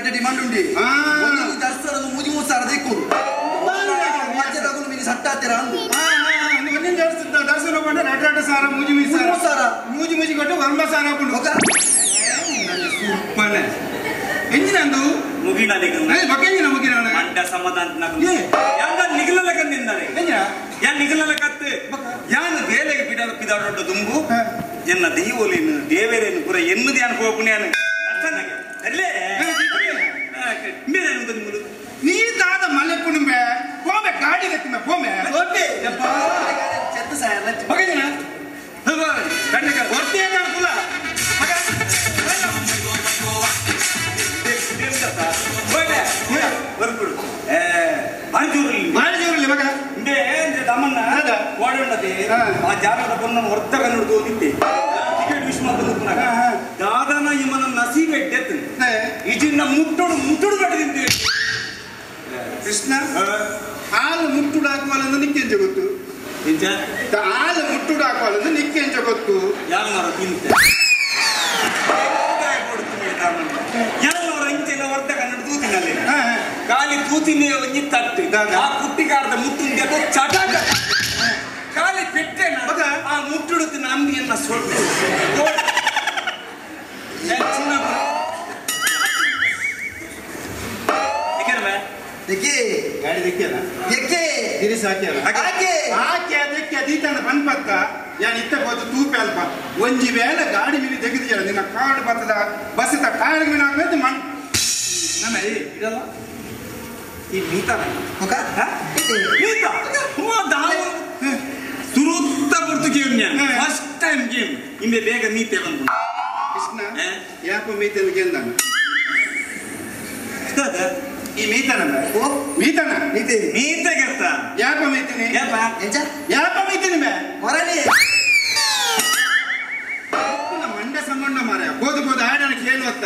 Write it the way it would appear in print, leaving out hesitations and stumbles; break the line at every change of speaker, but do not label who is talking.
ಎಡ್ಡೆ ಡಿಮಾಂಡ್ ಉಂಡಿ. ದರ್ಶನದ ಮೂಜಿ ಮೂರು ಸಾವಿರ ದಿಕ್ಕು. ರಾಜ್ಯದಗುಲು ಮಿನಿ ಸಟ್ಟಾತಿರ ಅಂದು.
ದರ್ಶನ ಕೊಂಡ ರಡ್ಡ ರಡ್ಡ ಸಾರ ಮೂಜಿ ಮೂಜಿ
ಮೂರು ಸಾವಿರ
ಮೂಜಿ ಮೂಜಿ ಕೊಟ್ಟು ವರ್ಮ ಸಾರ ಹಾಕೊಂಡು ಸೂಪರ್ ಎಂಜಿನಂದು ಮುಗಿನ ಮುಗಿನ
ಮಂಡ ಸಮಾಧಾನ ಯಾಂದ ನಿಗಲಲ ಕಂದಿಂದಾನೆ ಯಾನ್ ನಿಗಲಲ ಕತ್ತು ಯಾನ್ ಬೇಲೆಗೆ ಪಿಡ ಪಿದಾಡೊಡ್ಡ ದುಂಬು ಎನ್ನ ದೈವೋಲೇನು ದೇವೇರೇನು ಪೂರ ಎನ್ನುದು ಯಾನ್ ಕೋಪುಣ್ಯಾನು ಅಲ್ಲೇ ಮೇರೆ
ನೀ ದಾದ ಮಲ್ಲೆಪ್ಪುಣುಂಬೆ ಕೋಮೆ ಗಾಡಿ ಗತ್ತಿಮೆ ಕೋಮೆ
ಓಕೆ ಚೆತ್ತ ಸಾಯಲ್ಲ
ಬಗೆದಿನ ಒರ್ತಿ ಕುಲ
ಆ ಜಾಗದ ಪೊನ್ನ ಹೊರ್ತ ಕನ್ನಡ ತೋದಿತ್ತೆ ಟಿಕೆಟ್ ವಿಶ್ ಮಾಡ್ಕೊಂಡು ದಾದನ ಇಮನ ನಸೀಬೆ ಡೆತ್ ಇಜಿನ್ನ ಮುಟ್ಟೋಡು ಮುಟ್ಟೋಡು ಕಟ್ಟದಿಂತೆ
ಕೃಷ್ಣ ಹಾಲು ಮುಟ್ಟುಡು ಹಾಕುವಲ್ಲ ನಿಕ್ಕೆಂಚ ಗೊತ್ತು ಹಾಲು ಮುಟ್ಟುಡು ಹಾಕುವಲ್ಲ ನಿಕ್ಕೆಂಚ ಗೊತ್ತು
ಯಾರು ಮಾರ ತಿಂತೆ ಯಾರು ಇಂಚೆಲ್ಲ ಹೊರ್ತ ಕನ್ನಡ ತೂತಿನಲ್ಲಿ ಖಾಲಿ ತೂತಿನೇ ಒಂಜಿ ತಟ್ಟು ಆ ಕುಟ್ಟಿಗಾರದ ಮುಟ್ಟು ಚಟಾಕ ಖಾಲಿ ಪೆಟ್ಟೆ ಆ ಮುಟ್ಟುಡುತ್ತೆ ನಮ್ಗೆನ್ನ ಸೊಟ್ಟು
ಗಾಡಿ ದೆಕ್ಕಿಯಲ್ಲ
ದೆಕ್ಕೆ
ಗಿರೀಶ್ ಹಾಕ್ಯಾರ
ಹಾಕೆ
ಹಾಕಿ ಅದಕ್ಕೆ ದೀತನ ಪನ್ಪತ್ತ ಯಾನ್ ಇತ್ತ ಹೋದ ತೂಪೆ ಅಲ್ಪ ಒಂಜಿ ವೇಳೆ ಗಾಡಿ ಮೇಲೆ ತೆಗೆದಿಲ್ಲ ನಿನ್ನ ಕಾರ್ಡ್ ಬರ್ತದ ಬಸ್ ಟೈರ್ ಮೇಲೆ ಹಾಕಬೇಕು ಮಣ್
ನನ್ನ ಇಡಲ್ಲ ಈ ಮೀತ ಮೀತ ಸುರುತ್ತ ಪುರ್ತು ಗೇಮ್ ಫಸ್ಟ್ ಟೈಮ್ ಗೇಮ್ ಇಂಬೆ ಬೇಗ ಮೀತೆ ಬಂದು
ಕೃಷ್ಣ ಯಾಕೋ ಮೀತೆ ಗೇಂದಾನ ಈ ಮೀತನ ಮೀತನ
ಮೀತೆ
ಮೀತೆ ಗೆತ್ತ
ಯಾಕ ಮೀತೀನಿ
ಯಾಪ
ಎಂಚ
ಯಾಕ ಮೀತೀನಿ ಬೇ
ಹೊರಲಿ
ಮಂಡ ಸಂಬಂಧ ಮಾರಾಯ ಹೋದ ಹೋದ ಆಡನ ಕೇಳುವತ್ತ.